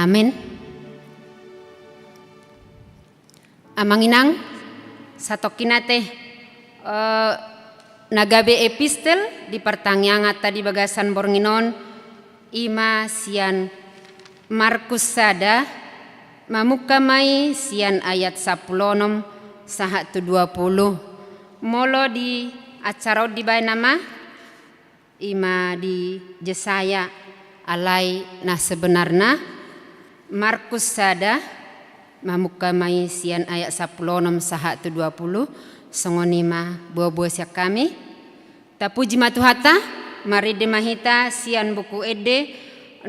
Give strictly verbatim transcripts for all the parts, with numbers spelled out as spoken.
Amen. Amang inang, satongkin ate, eh, na gabe epistel di partangianganta di bagasan borngin on, i ma sian Markus sada, mamungka ma i sian ayat sampulu onom sahat tu dua pulu. Molo di acara on dibaen ama, i ma di Jesaya, alai na sebenarna Markus sada, mamungka ma i sian ayat sampulu onom sahat tu dua pulu, songon i ma boa-boa sian hami. Tapuji ma Tuhanta, marende ma hita sian Buku Ende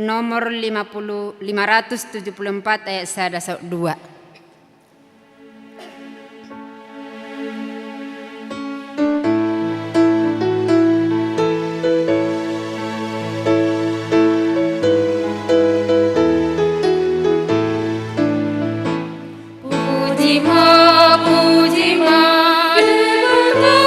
nomor lima puluh, lima ratus tujuh puluh empat ayat sada sahat dua. Puji ma, puji ma, Debata.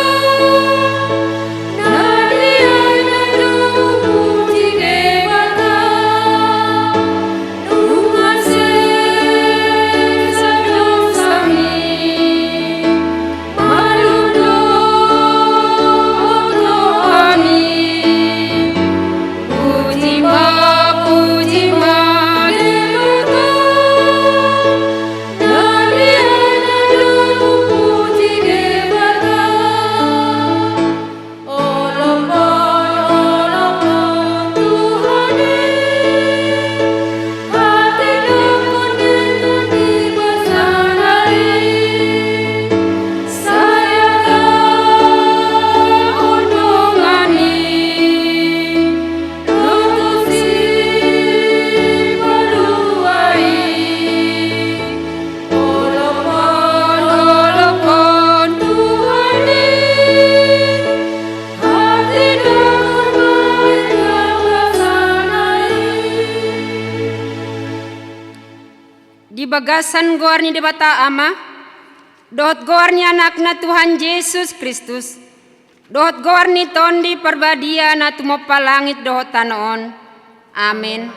Di bagasan goar ni Debata Ama, dohot goar ni Anakna Tuhan Jesus Kristus, dohot goar ni Tondi Parbadia na tumompa langit dohot tano on. Amen.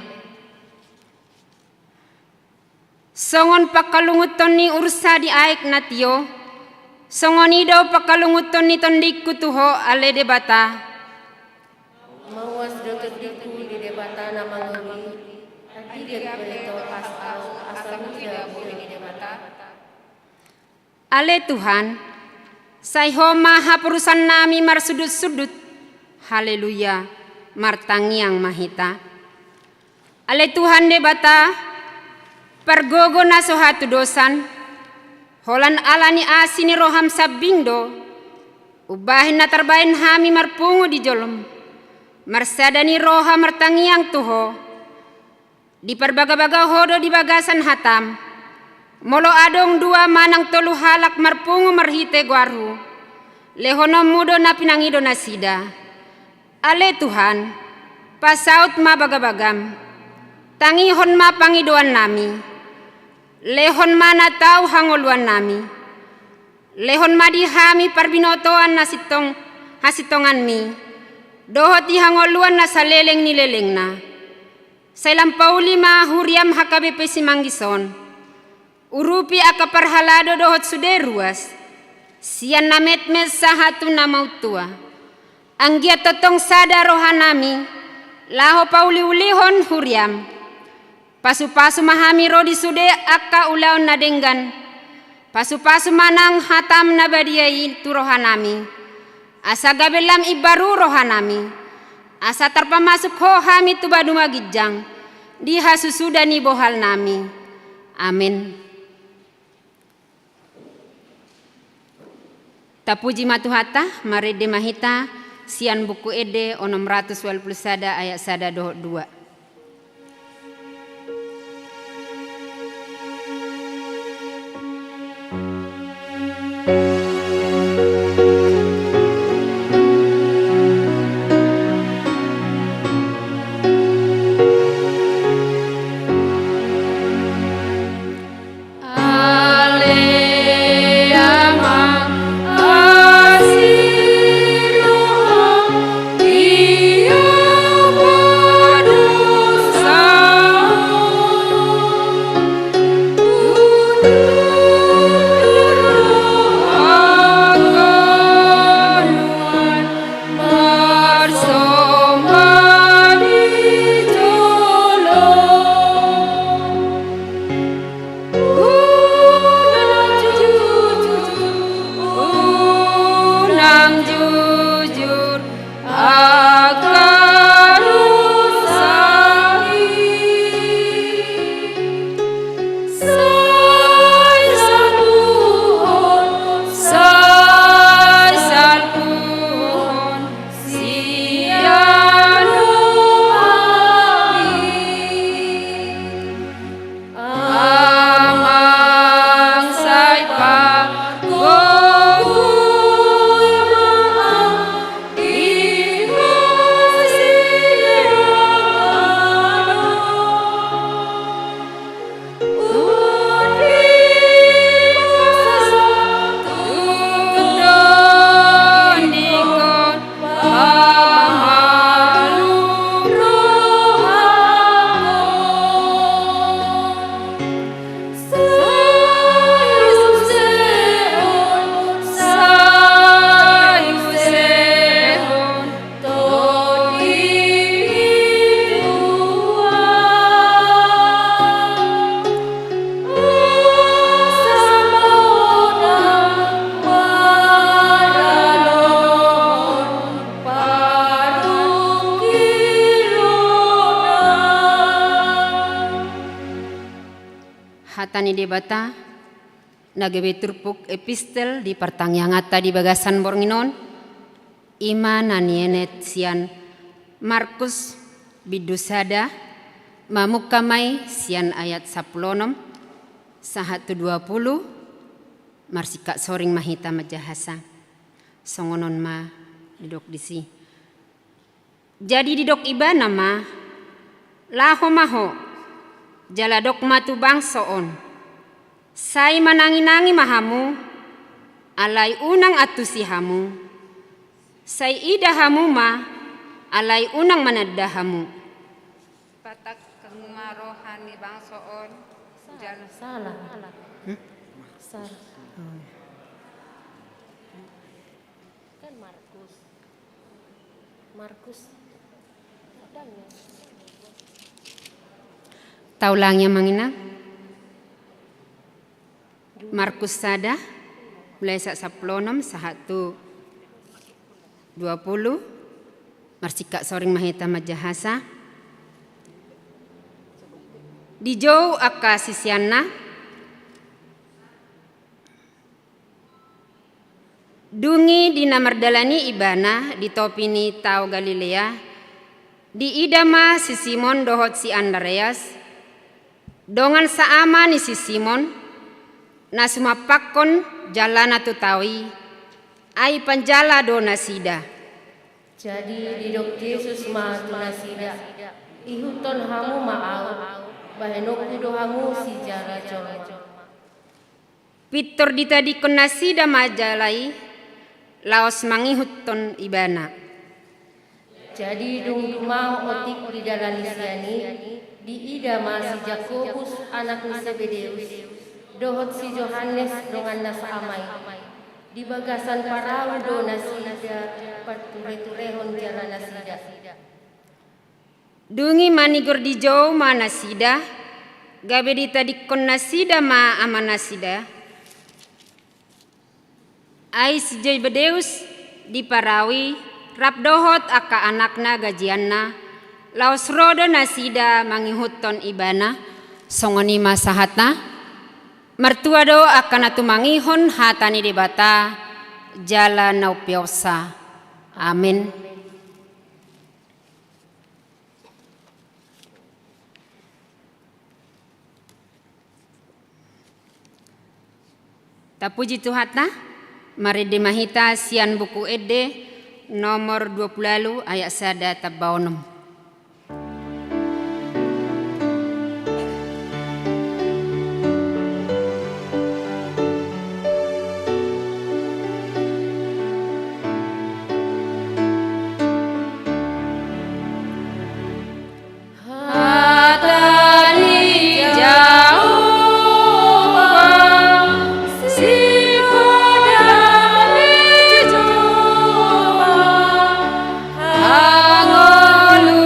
Songon pangkalungunhon ni ursa di aek na tio, songon i do pangkalungunhon ni tondingku tu Ho, ale Debata. Mauas do tondingku di Debata na mangolu i, andigan ma i tongtong asa, asa mulia bohi ni Debata. Ale Tuhan, sai Ho ma haporusan nami marsundutsundut. Haleluya, martangiang ma hita. Ale Tuhan Debata, pargogo na so hatudosan, holan ala ni asi ni roham sambing do umbahen na tarbahen hami marpungu di jolom, marsada ni roha martangiang tu Ho. Diparbagabaga Ho do di bagasan hatam. Molo adong dua manang tolu halak marpungu marhite goarhu, lehononmu do na pinangido nasida. Ale Tuhan, pasaut ma bagabagam. Tangihon ma pangidoannami. Lehon ma na tau hangoluannami. Lehon ma di hami parbinotoan na sintong, hasintonganmi, dohot di hangoluan na saleleng ni lelengna. Sai lam pauli ma huriam H K B P Simanggisan. Urupi angka parhalado dohot sude ruas, sian na metmet sahat tu na mauntua. Anggiat tongtong sada rohanami, laho pauliulihon huriam. Pasupasu ma hami ro di sude angka ulaon na denggan. Pasupasu ma nang hatam na badia i tu rohanami. Asa gabe lam imbaru rohanami. Asa tarpamasuk Ho hami tu banua ginjang, di hasusuda ni bohalnami. Amen. Tapuji ma Tuhanta, marende ma hita, sian Buku Ende onom ratus ualu pulu sada ayat sada dohot dua. Angka dosa i, sai salpuhon, sai salpuhon sian hami. Amang, sai pargogoi ma di hasiangan on. Undingkon, undingkon. Hata ni Debata na gabe turpuk epistel di partangianganta di bagasan borngin on, i ma na nienet sian Markus bindu sada, mamungka ma i sian ayat sampulu onom sahat tu dua pulu, marsingkat soring ma hita manjahasa. Songon on ma didok disi. Jadi didok ibana ma, laho ma ho, jala dok ma tu bangso on, sai manangi-nangi ma hamu, alai unang antusi hamu, sai ida hamu ma, alai unang mananda hamu. Patangkas ma roha ni bangso on, jala. Salah. Salah. Kan Markus. Markus. Taulangi, Amang Inang. Markus sada, mulai sahat sampulu onom sahat tu dua pulu, marsingkat soring ma hita manjahasa. Dijou angka siseanna. Dung i di na mardalan i ibana di topi ni tao Galilea, diida ma si Simon dohot si Andreas, dongan saama ni si Simon, na sumampakkon jalana tu tao i, ai panjala do nasida. Jadi didok Jesus ma tu nasida, ihuthon hamu ma ahu, bahenonku do hamu sijala jolma. Pintor ditadingkon nasida ma jala i, laos mangihuthon ibana. Jadi dung dumang otik di dalan ni sian i, diida ma si Jakobus anak ni Sebedeus, dohot si Johannes donganna saama i. Di bagasan parau do nasida parture-turehon jala nasida. Dung i manigor dijou ma nasida, gabe ditadingkon nasida ma amanasida. Ai si Sebedeus di parau i rap dohot angka anakna gajianna, laos ro do nasida mangihuthon ibana. Songon i ma sahatna. Martua do angka na tumangihon hata ni Debata jala na umpeopsa. Amen. Tapuji Tuhanta, marende ma hita sian Buku Ende nomor dua pulu ualu ayat sada tamba onom. Hata ni Jahowa, sipadan ni Jahowa, hangoluan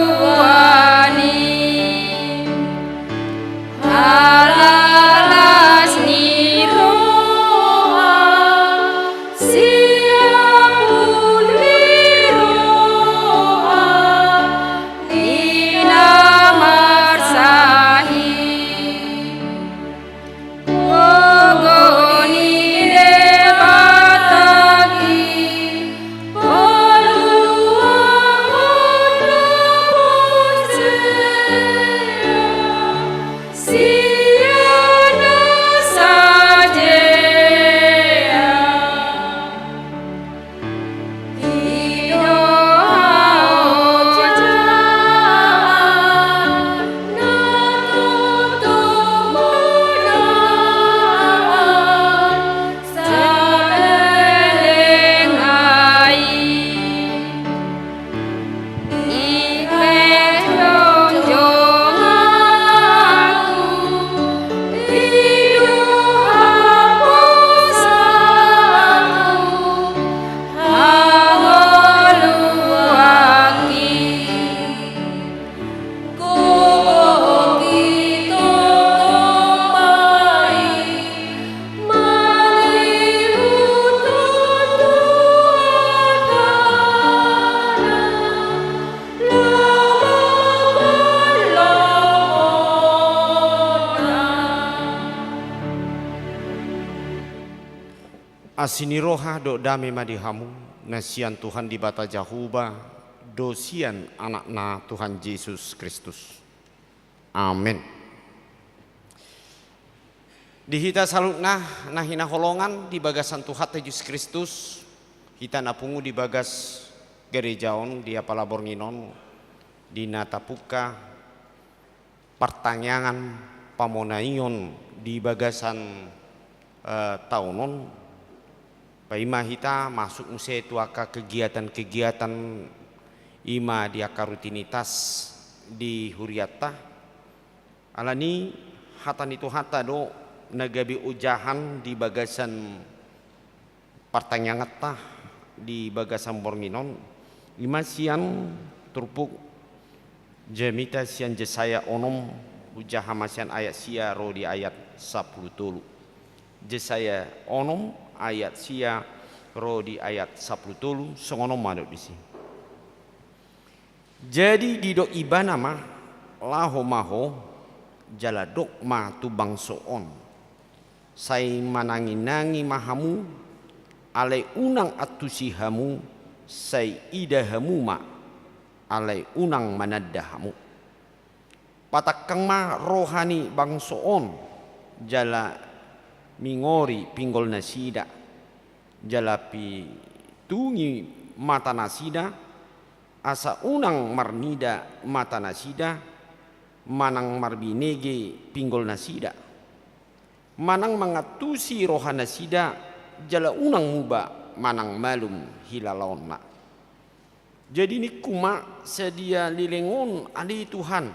Asi ni roha dohot dame ma di hamu, na sian Tuhan Debata Jahowa, dohot sian Anakna Tuhan Jesus Kristus. Amen. Di hita saluhutna na hinaholongan di bagasan Tuhanta Jesus Kristus, hita na pungu di bagas gareja on di apala borngin on, di na tapungka partangiangan pamonaion di bagasan, eh, taon on, paima hita masuk muse tu angka kegiatan-kegiatan i ma di angka rutinitas di hurianta. Alani hata ni Tuhanta do na gabe ojahan di bagasan partangianganta di bagasan borngin on, i ma sian turpuk jamita sian Jesaya onom, hujaha ma sian ayat sia ro di ayat sampulu tolu. Jesaya onom ayat sia ro di ayat sampulu tolu, songon on ma didok disi. Jadi didok Ibana ma, laho ma ho, jala dok ma tu bangso on: Sai manangi-nangi ma hamu, alai unang antusi hamu, sai ida hamu ma, alai unang mananda hamu. Patangkang ma roha ni bangso on, jala mingori pinggolnasida, jala pitungi matanasida, asa unang marnida matanasida, manang marbinege pinggolnasida, manang mangantusi rohanasida, jala unang muba manang malum hilalaonna. Jadi ningku ma, sadia leleng on ale Tuhan?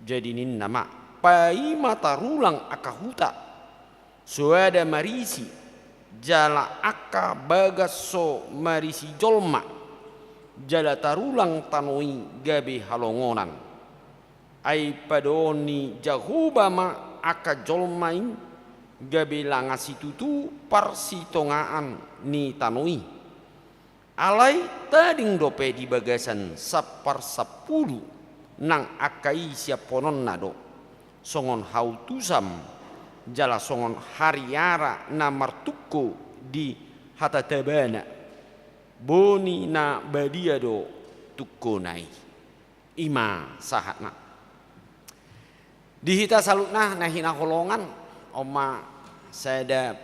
Jadi ninna ma, paima tarulang angka huta, soada marisi, jala angka bagas so marisi jolma, jala tarulang tano i gabe halongonan. Ai padaoon ni Jahowa ma angka jolma i gabe langa situtu parsitongaan ni tano i. Alai tading dope di bagasan saparsampulu nang angka i siampononna do, songon hautusan jala songon hariara na martungko di hatatabana, boni na badia do tungkona i. I ma sahatna. Di hita saluhutna na hinaholongan, on ma sada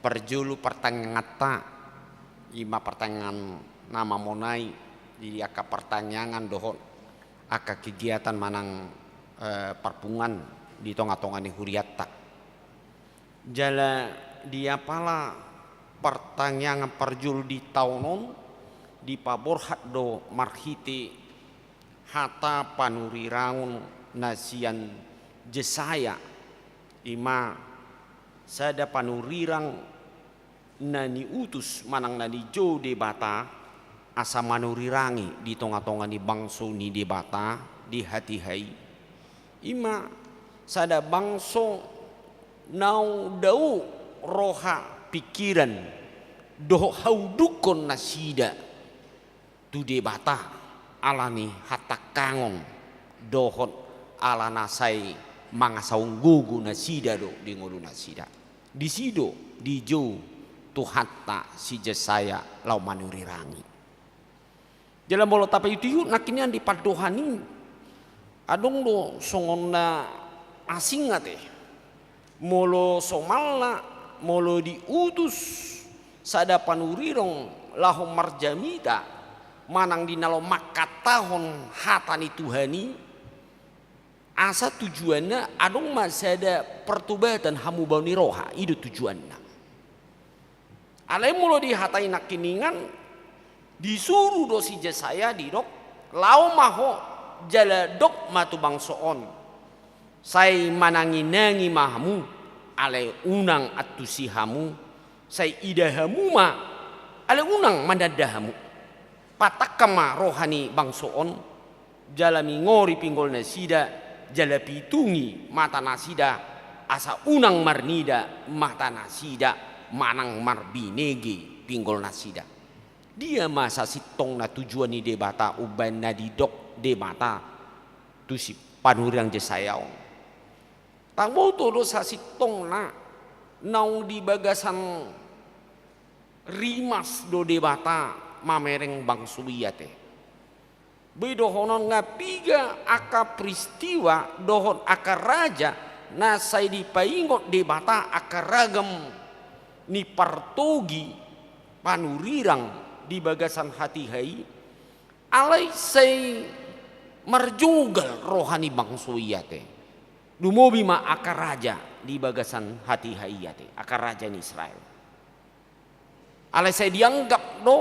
parjolo partangianganta, i ma partangiangan na mamonai di angka partangiangan dohot angka kegiatan manang, eh, parpunguan di tonga-tonga ni hurianta. Jala di apala partangiangan parjolo di taon on, dipaborhat do marhite hata panurirangon na sian Jesaya, i ma sada panurirang na niutus manang na nijou Debata, asa manurirangi di tonga-tonga ni bangso ni Debata di hatiha i. I ma sada bangso naung dao roha, pingkiran dohot haudukkon nasida tu Debata, ala ni hatangkangon dohot ala na sai mangasahon gogo nasida do di ngolu nasida. Disi do dijou Tuhanta si Jesaya laho manurirangi. Jala molo tapaihut-ihut nangkiningan di pandohan i, adong do songon na asing ate. Molo somalna, molo diutus sada panurirang laho marjamita manang di na laho mangkatahon hata ni Tuhan i, asa tujuanna adong ma sada pertobatan, hamubaon ni roha, i do tujuanna. Alai molo dihatai nangkiningan, disuru do si Jesaya, didok: Laho ma ho, jala dok ma tu bangso on: Sai manangi-nangi ma hamu, alai unang antusi hamu, sai ida hamu ma, alai unang mananda hamu. Patangkang ma roha ni bangso on, jala mingori pinggolnasida, jala pitungi matanasida, asa unang marnida matanasida, manang marbinege pinggolnasida. Dia ma sasintongna tujuan ni Debata umbahen na didok Debata tu si panurirang Jesaya on? Taboto do sasintongna naung di bagasan Rimas do Debata mamereng bangso i ate. Boi dohonon nga piga angka peristiwa dohot angka raja na sai dipaingot Debata angka ragam ni partogi panurirang di bagasan hatiha i, alai sai marjogal roha ni bangso i ate. Lumobi ma angka raja di bagasan hatiha i ate, angka raja ni Israel. Alai sai dianggap do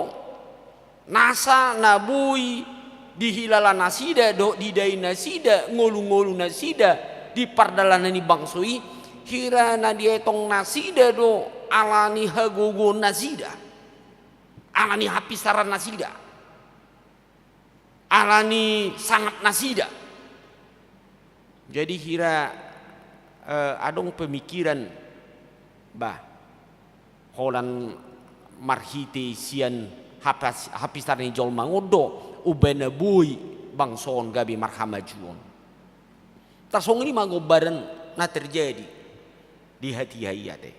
nasa na boi dihilala nasida dohot didai nasida ngolu-ngolu nasida di pardalanan ni bangso i, hira na dietong nasida do ala ni hagogoon nasida, ala ni hapistaran nasida, ala ni sangap nasida. Jadi hira, eh, adong pemikiran, bah, holan marhite sian hapas-, hapistaran ni jolma on do umbahen na boi bangso on gabe marhamajuon. Tarsongon i ma gombaran na terjadi di hatiha i ate.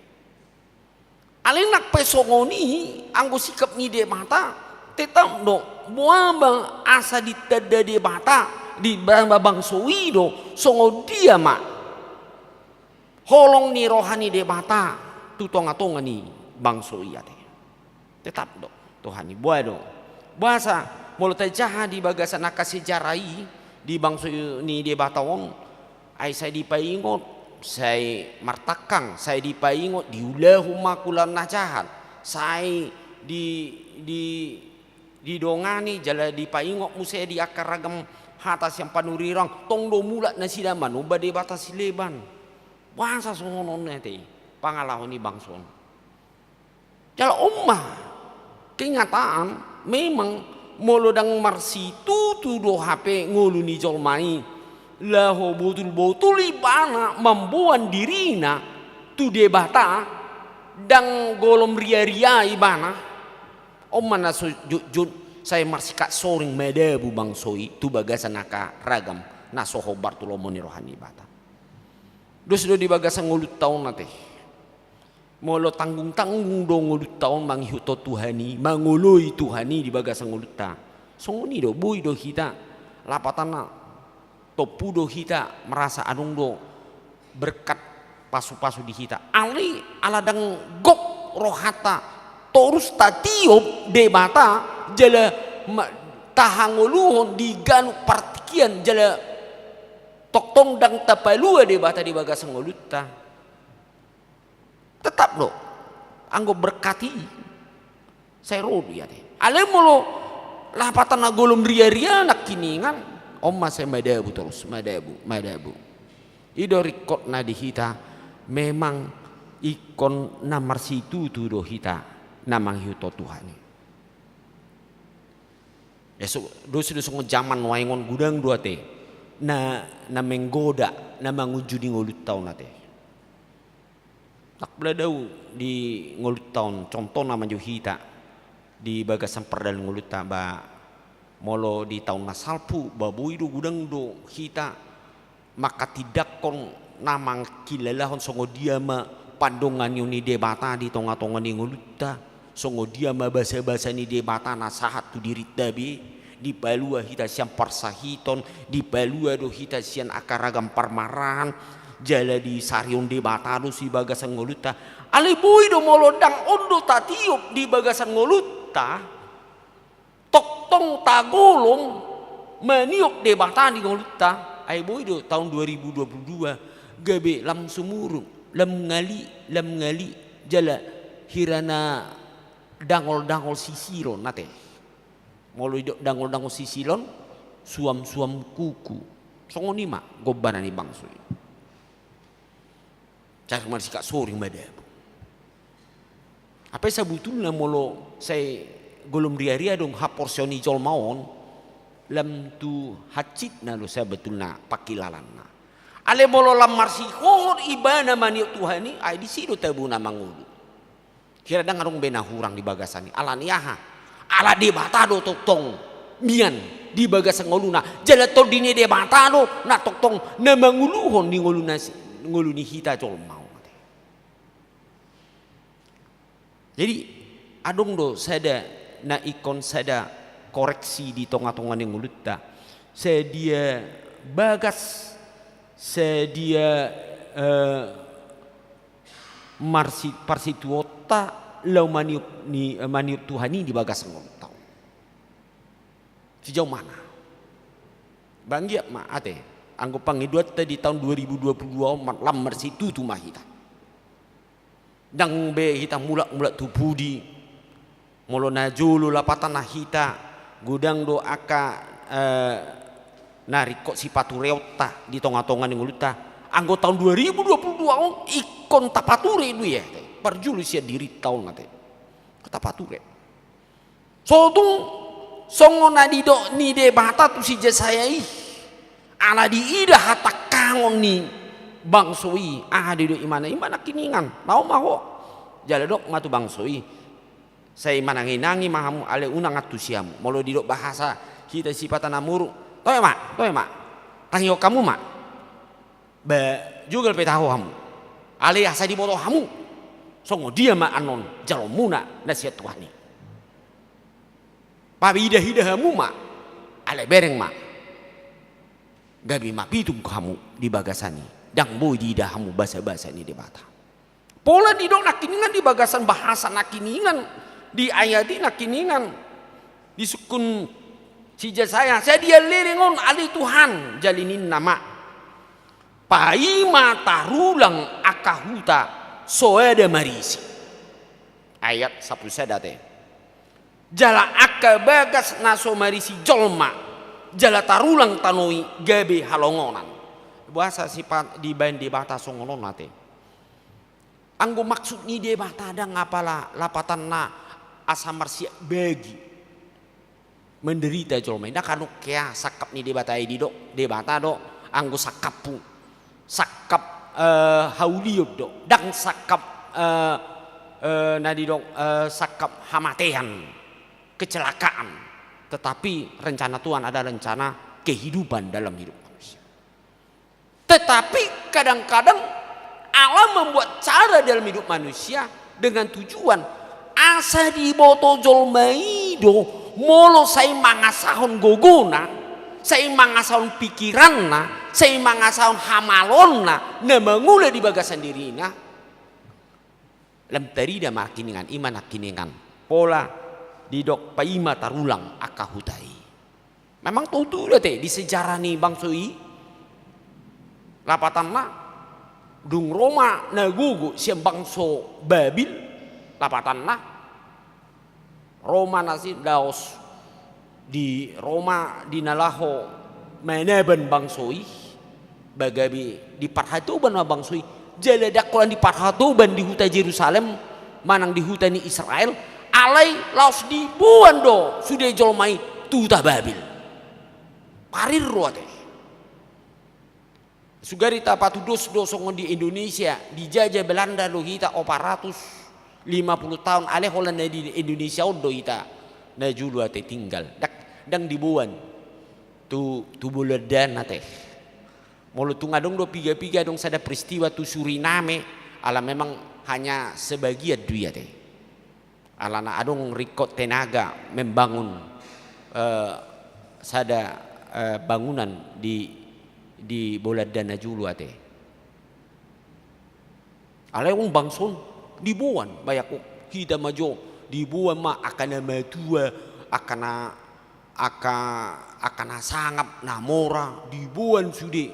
Alai nang pe songon i, anggo sikap ni Debata, tetap do, boha ma asa ditanda Debata, di ba-, ba-, bangso i do, songon dia ma holong ni roha ni Debata tu tonga-tonga ni bangso i ate. Tetap do, Tuhan i, boha do. Boasa, molo tajaha di bagasan angka sejarah i, di bangso ni Debata on, ai sai dipaingot, sai martangkang, sai dipaingot, diulahon ma ulaon na jahat, sai di, di, didongani, jala dipaingot muse di angka ragam hata sian panurirang, tong do mulak nasida manomba debata sileban. Boasa songon on ate, pangalaho ni bangso on. Jala on ma, kenyataan, memang molo ndang marsitutu do hape ngolu ni jolma i, laho botul-botul ibana mamboan dirina tu Debata, ndang golom ria-ria ibana, on ma na so jotjot sai marsikap soring madabu bangso i tu bagasan angka ragam na so hombar tu lomo ni roha ni Debata. Dos do di bagasan ngolunta on ate. Molo tanggung-tanggung do ngolunta on mangihuthon Tuhan i, mangoloi Tuhan i di bagasan ngolunta, songon i do, boi do hita, lapatanna, tompu do hita merasa adong do berkat pasu-pasu di hita. Alai ala ndang gok rohanta torus tatiop Debata, jala ma-, tahangoluhon di ganup partingkian, jala tongtong ndang tapalua Debata di bagasan ngolunta. Tetap do, anggo berkat i sai ro do i ate. Alai molo lapatanna golom ria-ria nangkiningan, on ma sai madabu torus, madabu, madabu. I do ringkotna di hita, memang ingkon na marsitutu do hita na mangihuthon Tuhan i. Ya, so, dos do songon jaman nuaeng on, godang do ate na, na menggoda, na mangunjuni ngolunta on ate. Ndang pola dao di ngolunta on, contohna ma jo hita di bagasan pardalanan ngolunta, ba molo di taon na salpu, ba boi do godang do hita manghatindanghon na mangkilalahon songon dia ma pandonganion ni Debata di tonga-tonga ni ngolunta, songon dia ma basa-basa ni Debata na sahat tu dirinta be, dipalua hita sian parsahiton, dipalua do hita sian angka ragam parmaraan, jala disarihon Debata do di bagasan ngolunta. Alai boi do molo ndang on do tatiop di bagasan ngolunta, tongtong tagolom maniop Debata di ngolunta, ai boi do taon dua ribu dua puluh dua gabe lam sumurung, lam ngali, lam ngali, jala hira na dangol-dangol sisilon ate. Molo didok dangol-dangol sisilon, suam-suam kuku. Songon i ma gombaran ni bangso i. Sai marsikap soring madabu. Hape sabotulna molo sai golom ria-ria do haporseaon ni jolma on, lam tu hansitna do sabotulna pangkilalanna. Alai molo lam marsihohot ibana maniop Tuhan i, ai disi do tabona mangolu. Hira ndang adong be na hurang di bagasan i. Ala ni aha? Ala Debata do tongtong mian di bagasan ngoluna. Jala Tondi ni Debata do na tongtong na manguluhon di ngoluna si-, ngolu ni hita jolma on ate. Jadi, Adong do sada na ingkon sada koreksi di tonga-tonga ni ngolunta. Sadia bagas, sadia, eh, marsi-, parsituaonta laho maniop ni, eh, maniop Tuhan i di bagasan ngolunta on. Sejauh mana? Banggiat ma ate, anggo pangidoanta di taon dua ribu dua puluh dua on ma lam marsitutu ma hita. Ndang be hita mulak-mulak tu pudi. Molo na jolo lapatanna hita, godang do angka, eh, na ringkot sipatureonta di tonga-tonga ni ngolunta. Anggo taon dua ribu dua puluh dua on ingkon tapature do i ate. Parjolo sian dirinta on ate. Tapature. So tung songon na didok ni Debata tu si Jesaya i. Ala diida hatangkangon ni bangso i, aha didok imana, imana nangkiningan, laho ma ho. Jala didok ma tu bangso i, sai manangi-nangi ma hamu, alai unang antusi hamu. Molo didok bahasa hita sipata na muruk, toe ma, toe ma. Tangihon hamu ma. Ba, jogal pe taho hamu. Alai asa diboto hamu. Songon dia ma annon jaloonmuna na sian Tuhan i. Paida-ida hamu ma. Alai bereng ma. Gabe mapitung hamu di bagasan i. Ndang boi diida hamu basa-basa ni Debata. Pola didok nangkiningan di bagasan bahasa nangkiningan, di ayat i nangkiningan, disungkun si Jesaya, sadia leleng on ale Tuhan, jala ninna ma, paima tarulang angka huta so ada marisi. Ayat sampulu sada ate. Jala angka bagas na so marisi jolma, jala tarulang tano i gabe halongonan. Boasa sipat dibaen Debata songon on ate. Anggo maksud ni Debata ndang apala lapatanna asa marsiak bagi. Menderita jolma i, ndang adong hea sangkap ni Debata i didok, Debata do, anggo sangkaphu. Sangkap, eh, haulion do, ndang sangkap, eh, eh, na didok, eh, sangkap hamatean, kecelakaan. Tetapi rencana Tuhan ada rencana kehidupan dalam hidup manusia. Tetapi kadang-kadang Allah membuat cara dalam hidup manusia dengan tujuan asa diboto jolma i do, molo sai mangasahon gogona, sai mangasahon pikiranna, sai mangasahon hamaloonna, na mangula di bagasan dirina. Lam tarida ma nangkiningan, ima nangkiningan. Pola didok paima tarulang angka huta i. Memang tutu do ate di sejarah ni bangso i. Lapatanna, dung ro ma na gogo sian bangso Babil, lapatanna, ro ma nasida laos di ro ma di na laho manaban bangso i, ba gabe diparhatoban ma bangso i, jala ndang holan diparhatoban di huta Jerusalem, manang di huta ni Israel, alai laos diboan do sude jolma i tu huta Babil. Parir do ate. Sugari tapatudos do songon di Indonesia, dijajah Belanda do hita opat ratus lima puluh taon, alai holan na di Indonesia on do hita na jolo ate tinggal. Ndang, ndang diboan tu, tu Belanda ate. Molo tung adong do piga-piga adong sada peristiwa tu Suriname, ala memang hanya sebagian do i ate. Alana adong ringkot tenaga membangun, eh, sada, eh, bangunan di, di Belanda na jolo ate. Alai on bangso on diboan, bayangkon hita ma jo, diboan ma angka na matua, angka na, angka, angka na sangap, na mora, diboan sude.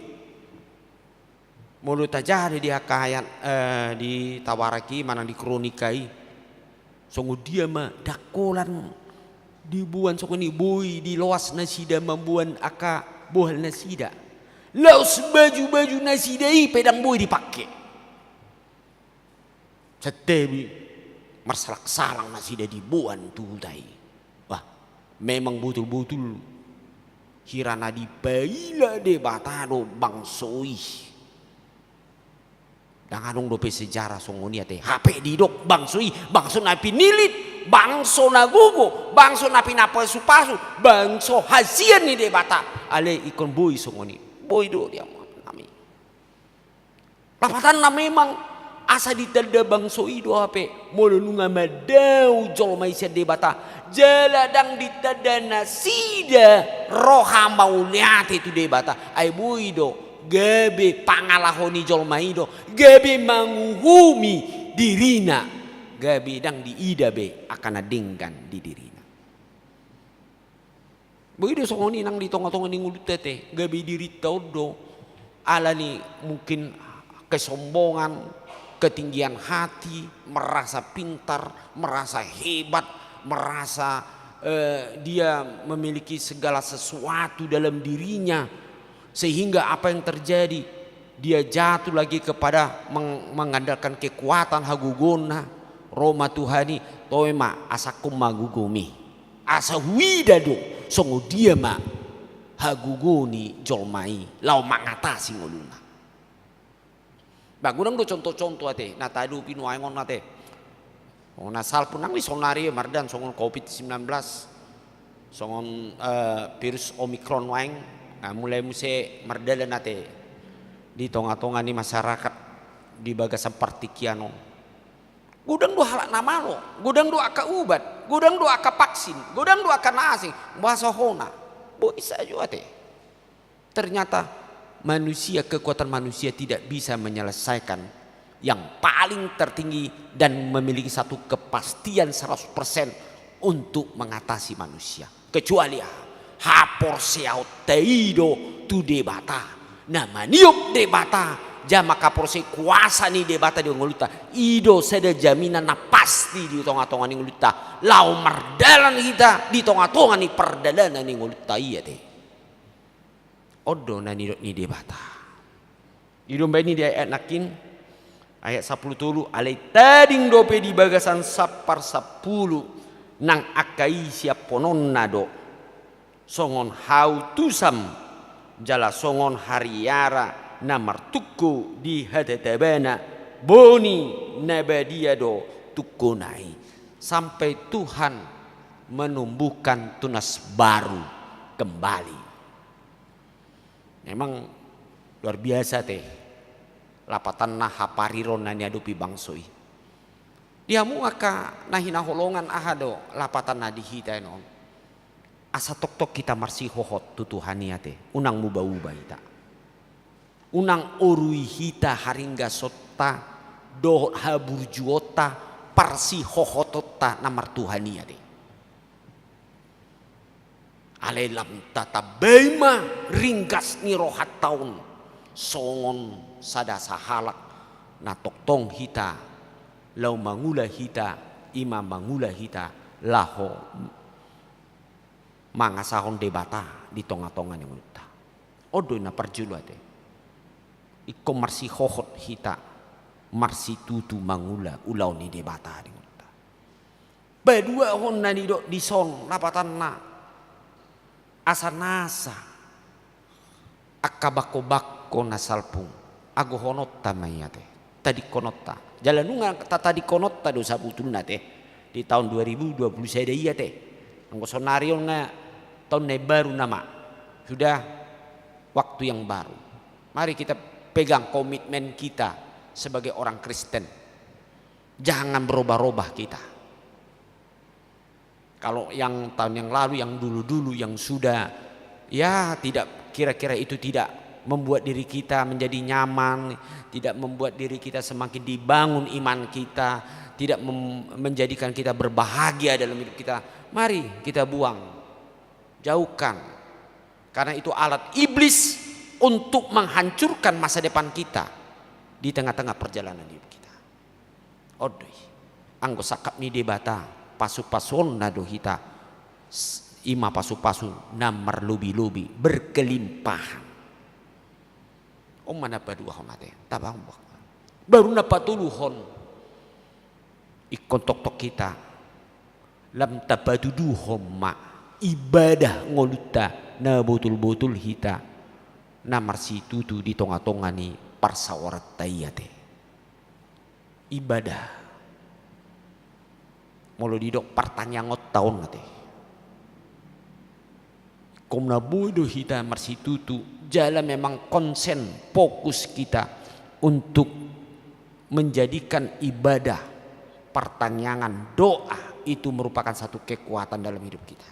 Molo tajaha do di angka ayat, eh, di Tawarik i manang di Kronika i, songon dia ma ndang holan diboan songon i, boi diloas nasida mamboan angka bohal nasida. Laos baju-baju nasida i pe ndang boi dipangke. Santabi, marsalang-salang nasida diboan tu huta i. Wah, memang botul-botul hira na dipaila Debata do bangso i. Ndang adong dope sejarah songon i ate. Hape didok bangso i bangso na pinilit, bangso na gogo, bangso na pinapasu-pasu, bangso hasian ni Debata. Alai ingkon boi songon i. Boi do di amanami. Lapatanna memang Asa ditanda bangso i do hape molo nunga mandao jolma i sian Debata, jala ndang ditanda nasida roha mauliate tu Debata. Ai boi do gabe pangalaho ni jolma i do gabe manguhumi dirina, gabe ndang diida be angka na denggan di dirina. Boi do songon i nang di tonga-tonga ni ngolunta ate, gabe dirinta on do alani mungkin kesombongan, ketinggian hati, merasa pintar, merasa hebat, merasa, eh, dia memiliki segala sesuatu dalam dirinya, sehingga apa yang terjadi, dia jatuh lagi kepada meng-, mengandalkan kekuatan hagogona. Ro ma Tuhan i, toe ma, asa ingkon manguhumi. Asa huida do songon dia ma hagogo ni jolma i laho mangatasi ngoluna. Ba godang do contoh-contoh ate na tahadopi nuaeng on ate. Songon na salpu nang di saonari mardalan songon covid sembilan belas, songon, eh, virus Omicron nuaeng, na mulai muse mardalan ate di tonga-tonga ni masyarakat di bagasan partingkian on. Godang do halak na malo, godang do angka ubat, godang do angka vaksin, godang do angka na asing, boasa hona? Boi sajo ate. Ternyata manusia, kekuatan manusia tidak bisa menyelesaikan yang paling tertinggi dan memiliki satu kepastian seratus persen untuk mengatasi manusia. Kecuali aha? Haporseaonta i do tu Debata. Na maniop Debata, jala mangkaporseai kuasa ni Debata di ngolunta. I do sada jaminan na pasti di tonga-tonga ni ngolunta. Laho mardalan hita di tonga-tonga ni pardalanan ni ngolunta i ate. On do na nidok ni Debata. I do umbahen i di ayat nangkin, ayat sampulu tolu, alai tading dope di bagasan sampar sampulu nang angka i siaphononna do. Songon hau tusam, jala songon hariara na martungko di hatatabana, boni na badia do tungkona i. Sampai Tuhan menumbuhkan tunas baru kembali. Memang luar biasa ate lapatanna hapariron na niadopi bangso i. Di hamu angka na hinaholongan, aha do lapatanna di hita on? Asa tongtong hita marsihohot tu Tuhan i ate, unang muba-uba hita. Unang orui hita haringgasonta dohot haburjuonta, parsihohotonta na marTuhan i ate. Alai lam tatambai ma ringgas ni rohanta on songon sada sahalak na tongtong hita laho mangula hita, i ma mangula hita laho mangasahon Debata di tonga-tonga ni ngolunta. On do i na parjolo ate. Ingkon marsihohot hita, marsitutu mangula ulaon ni Debata di ngolunta. Paduahon na nidok dison lapatanna, asa nasa angka bangko-bangko na salpu, agohononta ma i ate, tadingkononta. Jala nunga tatadingkononta do sabotulna ate di taon dua ribu dua puluh sada i ate. Anggo saonari on na taon na imbaru nama, sudah waktu yang baru. Mari kita pegang komitmen kita sebagai orang Kristen. Jangan berubah-ubah kita. Kalau yang tahun yang lalu, yang dulu-dulu, yang sudah, ya, tidak, kira-kira itu tidak membuat diri kita menjadi nyaman, tidak membuat diri kita semakin dibangun iman kita, tidak mem-, menjadikan kita berbahagia dalam hidup kita, mari kita buang, jauhkan. Karena itu alat iblis untuk menghancurkan masa depan kita di tengah-tengah perjalanan hidup kita. On do i. Anggo sangkap ni Debata, pasu-pasuonna do hita, s-, i ma pasu-pasu na marlobi-lobi, berkelimpahan. On ma na paduahon ate, tabang buak. Baru na patoluhon, ingkon tongtong hita lam tapatuduhon ma ibadah ngolunta na botul-botul hita na marsitutu di tonga-tonga ni parsaoranta i ate. Ibadah. Molo didok partangiangonta on ate. Ingkon na boi do hita marsitutu, jala memang konsen, fokus kita untuk menjadikan ibadah, partangiangan, doa itu merupakan satu kekuatan dalam hidup kita.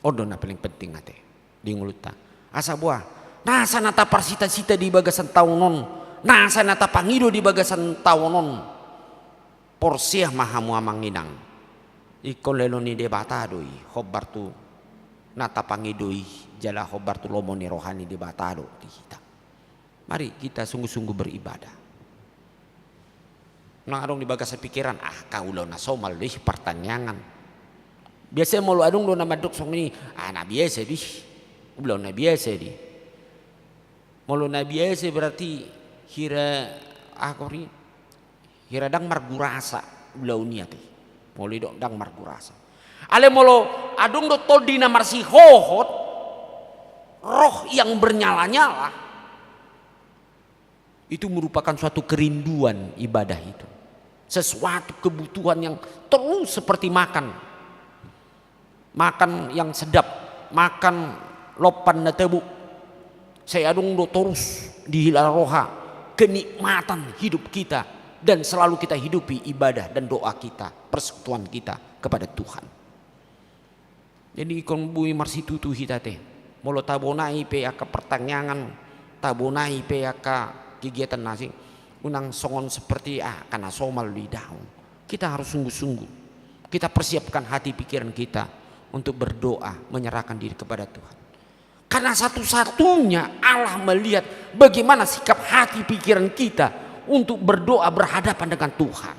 On do na paling penting ate di ngolunta. Asa boha, nasa na taparsita-sita di bagasan taon on, nasa na tapangido di bagasan taon on. Porsea ma hamu amang inang, ingkon lehon ni Debata do i, hombar tu na tapangido i, jala hombar tu lomo ni roha ni Debata do di hita. Mari kita sungguh-sungguh beribadah. Unang adong di bagasan pikiran, ah, angka ulaon na somal do i, partangiangan. Biasa molo adong do na mandok songon i, ah, na biasa do i, ulaon na biasa do i. Molo na biasa berarti hira, ah, kori, hira ndang margurasa ulaon i ate. Molo i do ndang margurasa. Alai molo adong do tondi na marsihohot, roh yang bernyala-nyala, itu merupakan suatu kerinduan ibadah itu. Sesuatu kebutuhan yang terus seperti makan. Makan yang sedap, makan lompan na tabo. Sai adong do torus dihilala roha kenikmatan hidup kita dan selalu kita hidupi ibadah dan doa kita, persekutuan kita kepada Tuhan. Jadi ingkon boi marsitutu hita ate. Molo tabonai pe angka partangiangan, tabonai pe angka kegiatan na asing, unang songon seperti, ah, angka na somal do i, daong. Kita harus sungguh-sungguh. Kita persiapkan hati pikiran kita untuk berdoa, menyerahkan diri kepada Tuhan. Karena satu-satunya Allah melihat bagaimana sikap hati pikiran kita untuk berdoa berhadapan dengan Tuhan.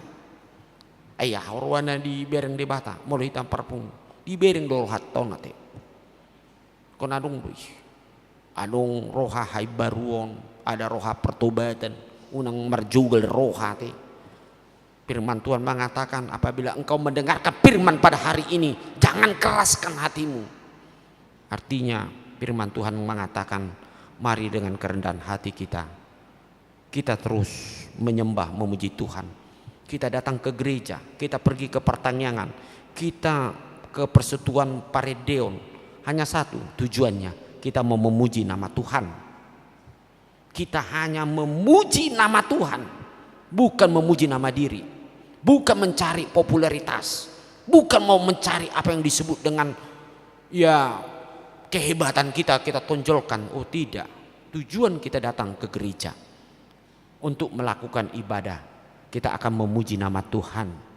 Ai aha roha na dibereng Debata, molo hita parpungu, dibereng do rohanta on ate. Ingkon adong do i. Adong roha haimbaruon, ada roha pertobatan, unang marjogal roha ate. Firman Tuhan mengatakan, apabila engkau mendengarkan firman pada hari ini, jangan keraskan hatimu. Artinya, firman Tuhan mengatakan, mari dengan kerendahan hati kita, kita terus menyembah, memuji Tuhan. Kita datang ke gereja, kita pergi ke partangiangan, kita ke persekutuan parendeon. Hanya satu tujuannya, kita mau memuji nama Tuhan. Kita hanya memuji nama Tuhan, bukan memuji nama diri, bukan mencari popularitas, bukan mau mencari apa yang disebut dengan, ya, kehebatan kita, kita tonjolkan. Oh, tidak. Tujuan kita datang ke gereja untuk melakukan ibadah, kita akan memuji nama Tuhan.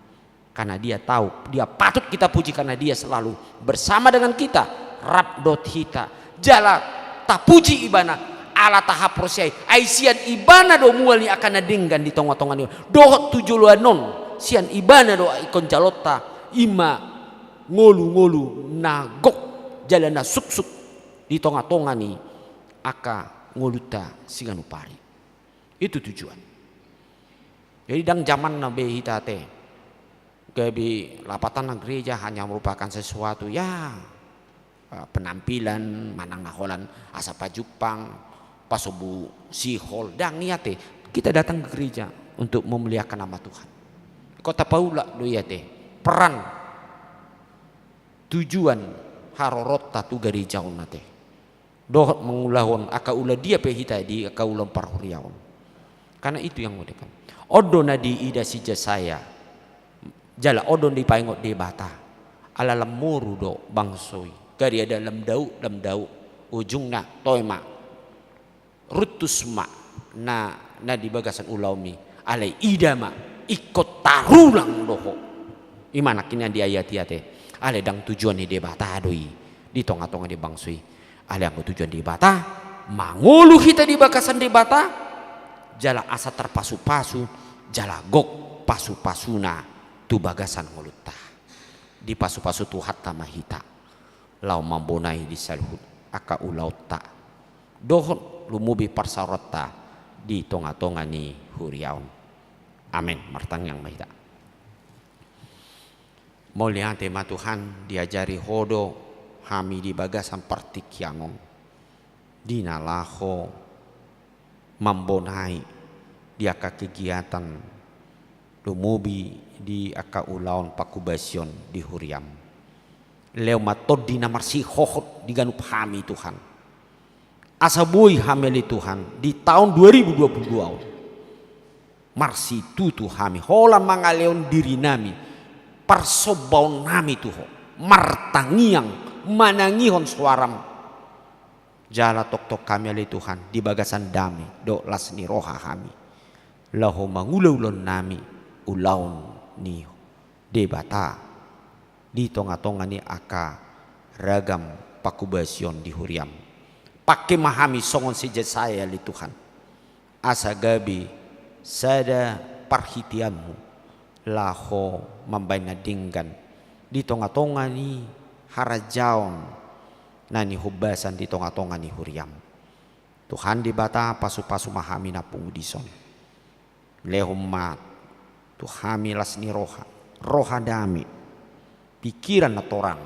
Karena Dia tahu, Dia patut kita puji karena Dia selalu bersama dengan kita, rap dohot hita. Jala tapuji Ibana, ala tahaporseai. Ai sian Ibana do mual ni angka na denggan di tonga-tonga ni on. Dohot tu joloan on, sian Ibana do ingkon jalonta, i ma ngolu-ngolu na gok jala na suksuk di tonga-tonga ni angka ngolunta siganup ari. Itu tujuan. Jadi ndang jamanna be hita ate. Gabe lapatanna gereja hanya merupakan sesuatu, ya, eh, penampilan, manang na holan asa pajumpang, pasombu sihol, ndang i ate. Kita datang ke gereja untuk memuliakan nama Tuhan. Ingkon tapaulak do i ate. Peran, tujuan haroronta tu gereja on ate. Dohot mangulahon angka ulaon dia pe hita di angka ulaon parhuriaon. Karena itu yang membedakan. On do na diida si Jesaya. Jala on do na dipaingot Debata. Ala lam moru do bangso i. Gariada lam dao, lam dao. Ujungna toe ma. Runtus ma na, na di bagasan ulaonmi. Alai ida ma, ingkon tarulang do ho. I ma nangkin na diayati ate. Alai ndang tujuan ni Debata do i di tonga-tonga ni bangso i. Alai anggo tujuan Debata, mangolu hita di bagasan Debata, jala asa tarpasu-pasu, jala gok pasu-pasuna tu bagasan ngolunta. Dipasu-pasu Tuhanta ma hita laho mambonai di saluhut angka ulaonta dohot lumobi parsaoranta di tonga-tonga ni huria on. Amen. Martangiang ma hita. Mauliate ma Tuhan, diajari Ho do hami di bagasan partingkian on, di na laho mambonai di angka kegiatan, lumobi di angka ulaon pakubasion di huriam. Lehon ma tondi na marsihohot di ganup hami Tuhan. Asa boi hami ale Tuhan di taon dua ribu dua puluh dua on Marsitutu hami, holan mangalehon dirinami, parsombaonnami tu Ho, martangiang, manangihon soaram. Jala tongtong hami ale Tuhan, di bagasan dame dohot las ni roha hami, laho mangula ulaonnami, ulaon ni Debata di tongatonga ni angka ragam panghobasion di huriam. Pangke ma hami songon si Jesaya ale Tuhan, asa gabe sada parhiteanmu laho mambahen na denggan di tongatonga ni harajaon na nihombasan di tongatonga ni huriam. Tuhan Debata, pasupasu ma hami na pungu dison. Lehon ma tu hami las ni roha, roha dame, pikiran na torang.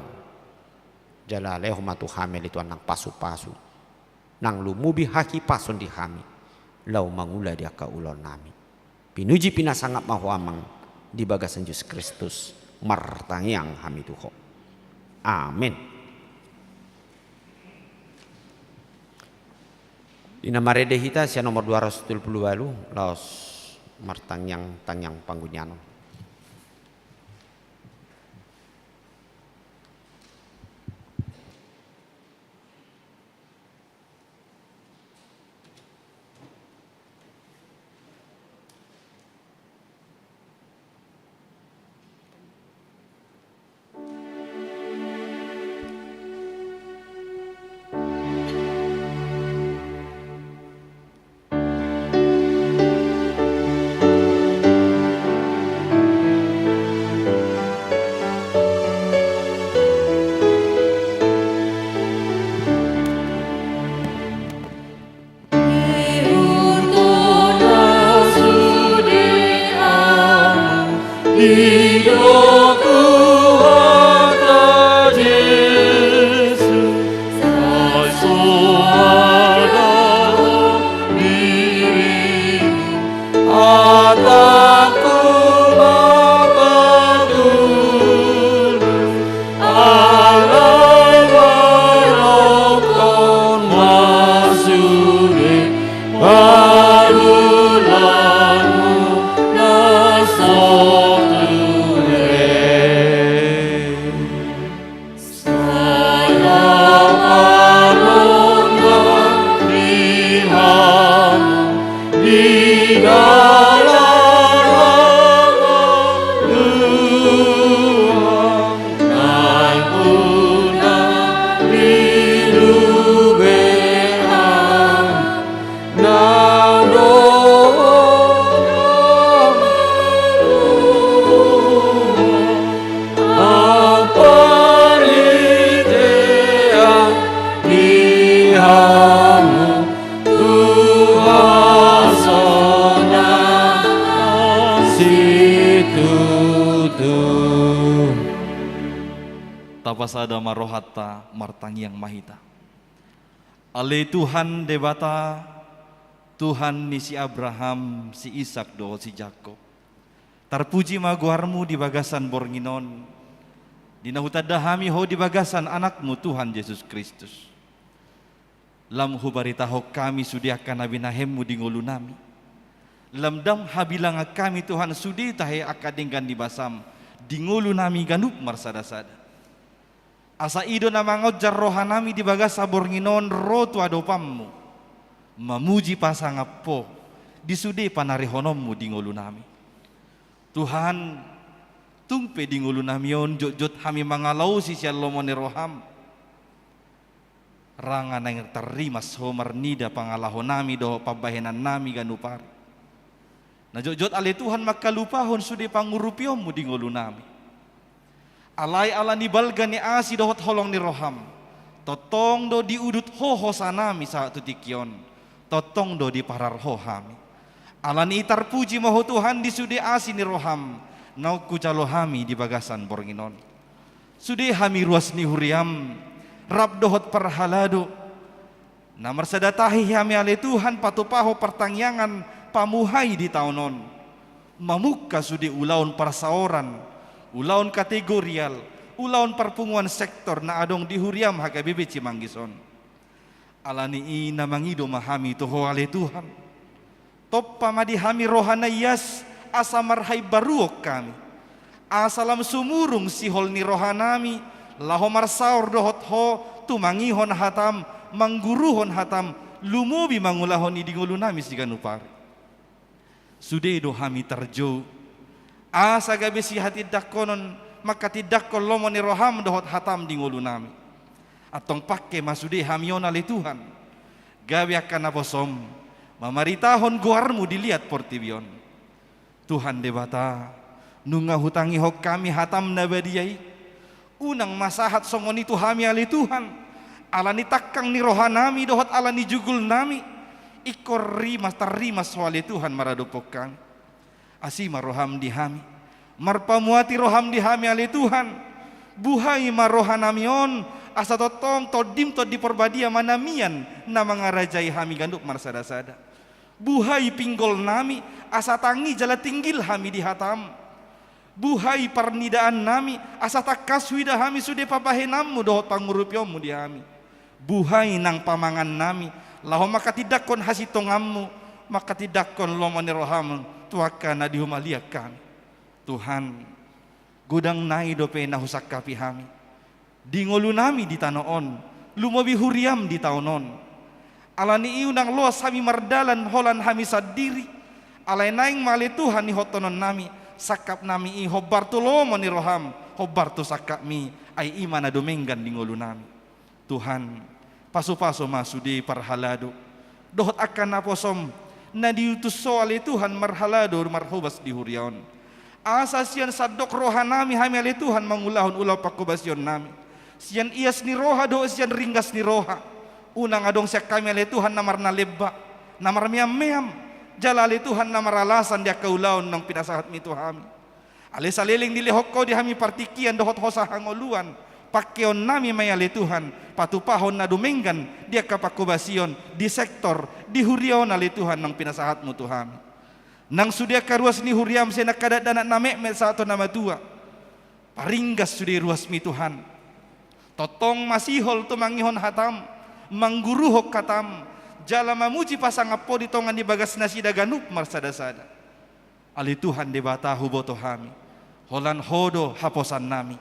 Jala lehon ma tu hami ale Tuhan nang pasupasu, nang lumobi hahipason di hami, laho mangula di angka ulaonnami. Pinuji pinasangap ma Ho Amang, di bagasan Jesus Kristus martangiang hami tu Ho. Amen. Di na marende hita sian nomor dua ratus tolu pulu ualu, laos martangiang tangiang panggunyanon. Alai ma dohot ma sude parulamu na so ture. Sada parondang di hamu di dalan Tuhan, nang unang dilube hamu, nang dohot hamu, amparhitean di hamu tu hasonangan situtu. Tapasada ma rohanta, martangiang ma hita. Ale Tuhan Debata, Tuhan ni si Abraham, si Isak dohot si Jakob. Tarpuji ma goarmu di bagasan borngin on, di na hutanda hami Ho di bagasan Anakmu Tuhan Jesus Kristus. Lam hubaritahon hami sude angka na binahenmu di ngolunami. Lam dang habilangan hami Tuhan sude tahe angka denggan ni basam di ngolunami ganup marsadasada. Asa i do na mangonjar rohanami di bagasan borngin on ro tu adopanmu, mamuji pasangap Ho di sude panarihononmu di ngolunami. Tuhan, tung pe di ngolunami on jotjot hami mangalaosi sian lomo ni roham. Ra nga naeng tarrimas Ho marnida pangalahonami dohot pambahenannami ganup ari. Na jotjot ale Tuhan mangkalupahon sude pangurupionmu di ngolunami. Alai ala ni balga ni asi dohot holong ni roham, tongtong do diudut Ho hosanami sahat tu tingki on, tongtong do diparar Ho hami. Ala ni i tarpuji ma Ho Tuhan di sude asi ni roham, naung hujalo hami di bagasan borngin on. Sude hami ruas ni huriam, rap dohot parhalado, na marsada tahi hami ale Tuhan patupahon partangiangan pamuhai di taon on. Mamungka sude ulaon parsaoran, ulaon kategorial, ulaon parpunguan sektor na adong di huriam H K B P Cimanggis on. Ala ni i na mangido ma hami tu Ho ale Tuhan. Tompa ma di hami roha na ias, asa marhaimbaruon hami. Asa lam sumurung sihol ni rohanami, laho marsaor dohot Ho, tumangihon hatam, mangguruhon hatam, lumobi mangulahon i di ngolunami siganup ari. Sude do hami tarjou, asa gabe sihatindangkonon, manghatindanghon lomo ni roham dohot hatam di ngolunami. Antong pangke ma sude hami on ale Tuhan, gabe angka naposom, mamaritahon goarmu di liat portibi on. Tuhan Debata, nunga hutangihon hami hatam na badia i, unang ma sahat songon i tu hami ale Tuhan, ala ni tangkang ni rohanami dohot ala ni jugulnami, ingkon rimas, tarrimas Ho ale Tuhan maradophon hami. Asi ma roham di hami, marpamuati roham di hami ale Tuhan, buhai ma rohanami on, asa tongtong Tondim Tondi Parbadia manamian na mangarajai hami ganup marsadasada. Buhai pinggolnami, asa tangi jala tinggil hami di hatam. Buhai parnidaannami, asa tangkas huida hami sude pambahenanmu dohot pangurupionmu di hami. Buhai nang pamangannami, laho manghatindanghon hasintonganmu, manghatindanghon lomo ni roham tu angka na di humaliang hami. Tuhan, godang nai dope na husangkapi hami di ngolunami di tano on, lumobi huriam di taon on. Ala ni i unang loas hami mardalan holan hami sandiri, alai naeng ma ale Tuhan ihotahononnami, sangkapnami i hombar tu lomo ni roham, hombar tu sangkapmi, ai i ma na dumenggan di ngolunami. Tuhan, pasupasu ma sude parhalado dohot angka naposom na diutus Ho ale Tuhan marhalado marhobas di huria on. Asa sian sandok rohanami hami ale Tuhan mangulahon ulaon panghobasionnami. Sian ias ni roha dohot sian ringgas ni roha. Unang adong sian hami ale Tuhan na marnalemba, na marmeam-meam, jala ale Tuhan na maralasan di angka ulaon naung pinasahatmi tu hami. Alai saleleng dilehon Ho di hami partingkian dohot hosa hangoluan, pangkeonnami ma i ale Tuhan, patupahon na dumenggan di angka panghobasion, di sektor, di huria on ale Tuhan naung pinasahatmu tu hami. Nang sude angka ruas ni huriam sian angka dakdanak na metmet sahat tu na matua, paringgas sude ruasmi Tuhan. Tongtong masihol tumangihon hatam, mangguruhon hatam, jala mamuji pasangap Ho di tonga ni bagas nasida ganup marsadasada. Ale Tuhan Debata, huboto hami, holan Ho do haposannami,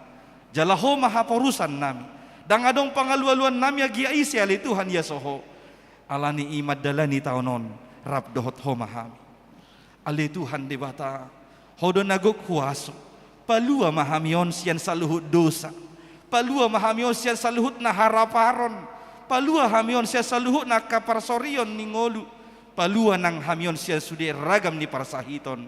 jala Ho ma haporusannami. Ndang adong pangalualuannami agia ise ale Tuhan ia so Ho. Ala ni i mandalani taon on, rap dohot Ho ma hami. Ale Tuhan Debata, Ho do na gok huaso, palua ma hami on sian saluhut dosa, palua ma hami on sian saluhut na haraparon, palua hami on sian saluhut na angka parsorion ni ngolu, palua nang hami on sian sude ragam ni parsahiton.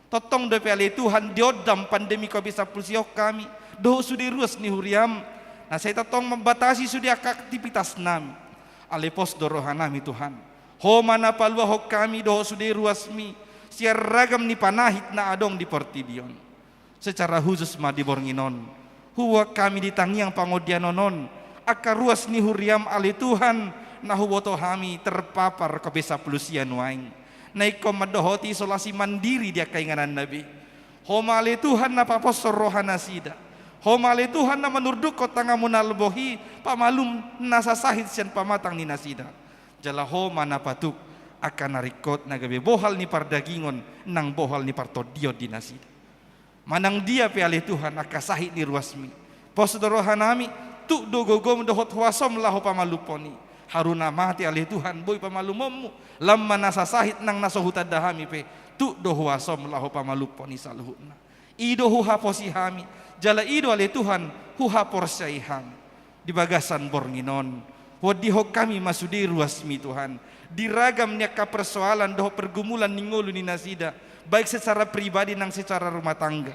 Tongtong dope ale Tuhan diondam pandemi covid sampulu sia on hami, dohot sude ruas ni huriam, na sai tongtong mambatasi sude angka aktivitasnami. Alai pos do rohanami Tuhan, Ho ma na paluahon hami dohot sude ruasmi, sian ragam ni panahit na adong di portibi on. Secara khusus ma di borngin on, huboan hami di tangiang pangondianon on, angka ruas ni huriam ale Tuhan, na huboto hami terpapar covid sampulu sia nuaeng. Na ingkon mandohoti isolasi mandiri di angka ingananna be. Ho ma ale Tuhan na paposhon rohanasida. Ho ma ale Tuhan na manurdukhon tanganmu na leboh i, pamalum na sasahit sian pamatang ni nasida. Jala Ho ma na patuk angka na ringkot na gabe bohal ni pardagingon nang bohal ni partondion di nasida. Manang dia pe ale Tuhan angka sahit ni ruasmi, pos do rohanami, tuk do gogom dohot huasom laho pamalumhon i. Haru na mate ale Tuhan boi pamalumonmu, lam ma na sasahit nang na so hutanda hami pe, tuk do huasom laho pamalumhon i saluhutna. I do huhaposi hami, jala i do ale Tuhan huhaporseai hami. Di bagasan borngin on, huondihon hami ma sude ruasmi Tuhan, di ragam ni angka persoalan dohot pergumulan ni ngolu ni nasida, baik secara pribadi nang secara rumah tangga.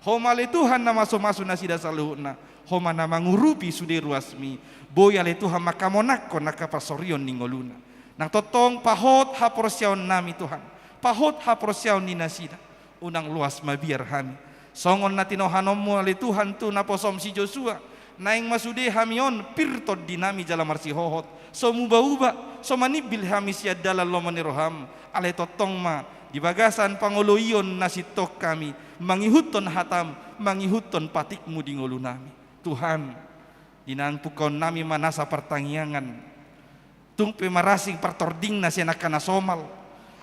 Ho ma ale Tuhan na masumasu nasida saluhutna, Ho ma na mangurupi sude ruasmi, boi ale Tuhan manghamonanghon angka parsorion ni ngoluna. Nang tongtong pahot haporseaonnami Tuhan, pahot haporseaon ni nasida. Unang loas mabiar hami. Songon na tinohanonmu ale Tuhan tu naposom si Josua, naeng ma sude hami on pir tondinami jala marsihohot, so muba-uba, so manimbil hami sian dalan lomo ni roham, alai tongtong ma di bagasan pangoloion na sintong hami, mangihuthon hatam, mangihuthon patikmu di ngolunami. Tuhan, di naeng pungkaonnami ma nasa partangiangan, tung pe marasing partordingna sian angka na somal,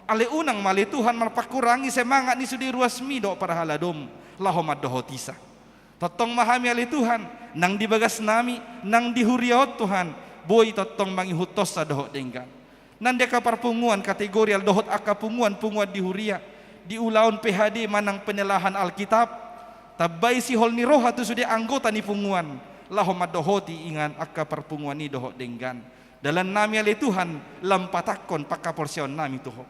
Ale unang ma ale Tuhan marpangkurangi semangat ni sude ruasmi dohot parhaladoM laho mandohoti sa. Tongtong ma hami ale Tuhan, nang di bagasnami, nang di huria on Tuhan, boi tongtong mangihuthonsa dohot denggan. Nang di angka parpunguan kategorial dohot angka punguan-punguan di huria, di ulaon P H D manang penelaahan Alkitab, tambai sihol ni roha tu sude anggota ni punguan, laho mandohoti inganan angka parpunguan i dohot denggan. Dalannami ale Tuhan, lam patangkon panghaporseaonnami tu Ho.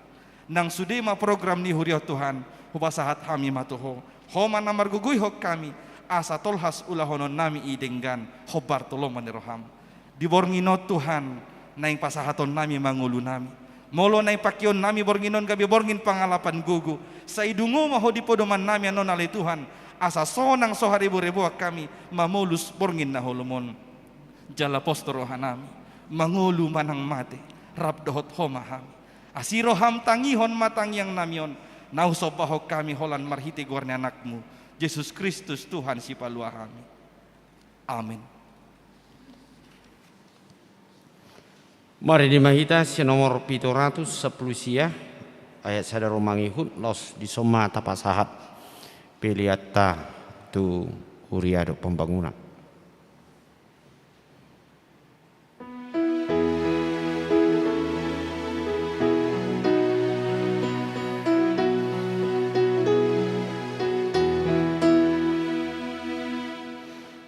Nang sude ma program ni huria on Tuhan, hupasahat hami ma tu Ho. Ho ma na margogoihon hami, asa tolhas ulahononnami i denggan, hombar tu lomo ni rohaM. Di borngin on Tuhan, naeng pasahatonnami ma ngolunami. Molo naeng pangkeonnami borngin on gabe borngin pangalapan gogo, sai dungo ma Ho di podomannami annon ale Tuhan, asa sonang so harebou-rebouan hami mamolus borngin na holom on. Jala pos tu rohanami, mangolu manang mate, rap dohot Ho ma hami. Asi rohaM tangihon ma tangiangnami on, na husombahon hami holan marhite goar ni AnakMu, Jesus Kristus Tuhan Sipalua hami. Amen. Marende ma hita sian nomor pitu ratus sampulu sia, ayat sada ro mangihut, laos dison ma tapasahat peleanta tu huria dohot pambangunan.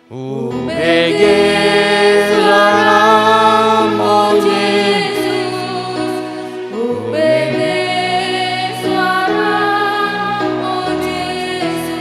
Hubege suaraM, o Jesus, hubege suaraM, o Jesus.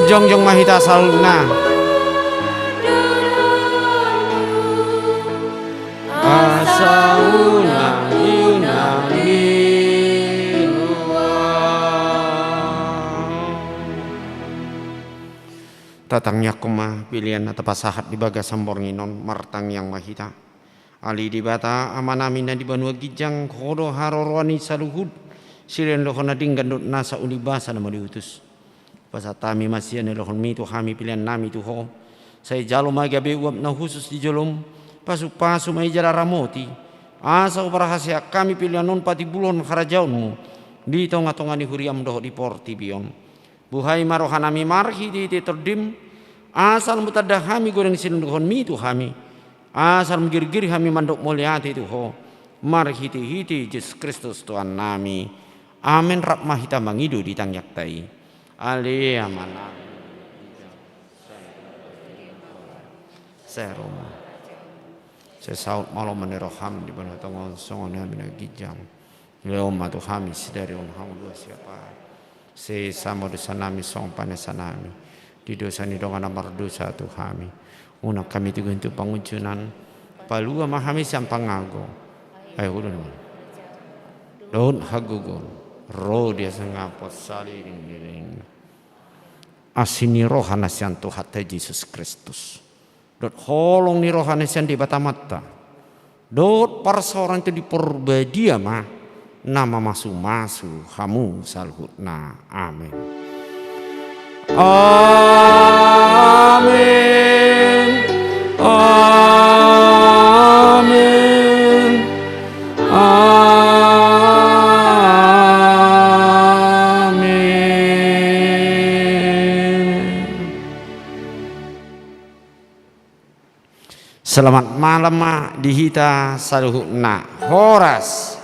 Jongjong ma hita saluhutna. Asa unang, unang i luat. Tatangiangkon ma pelean na tapasahat di bagasan borngin on, martangiang ma hita. Ale Debata, Amanami na di banua ginjang, Ho do haroroan ni saluhut silehonlehon na denggan dohot nasa uli basa na mauliutus. Pasahat hami ma sian nilehonMi tu hami peleannami tu Ho. Sai jalo ma gabe uap na hushus di joloM, pasupasu ma i jala ramoti, asa huparhaseang hami pelean on patimbulhon harajaonMu di tongatonga ni huriaM dohot di portibi on. Buhai ma rohanami marhitehite TondiM, asa lam hutanda hami godang silehonlehonMi tu hami, asa lam girgir hami mandok mauliate tu Ho, marhitehite Jesus Kristus Tuhannami. Amen. Rap ma hita mangido di tangiangta i. Ale Amanami, sai ro ma, sai saut ma lomo ni rohaM di banua tonga on songon i di banua ginjang. Lehon ma tu hami sadari on hangoluan siapari. Sesa ma dosanami songon panesanami di dosa ni dongan na mardosa tu hami. Unang hami togihon tu pangunjunan. Palua ma hami sian pangago. Ai hu do nami dohot hagogoon ro di hasangapon saleleng ni lelengna. Asi ni roha na sian Tuhanta Jesus Kristus, dohot holong ni roha na sian Debata Amanta, dohot parsaoran ni Tondi Parbadia ma na mamasumasu hamu saluhutna. Amen. Amen. Amen. Amen. Selamat malam ma di hita saluhutna. Horas.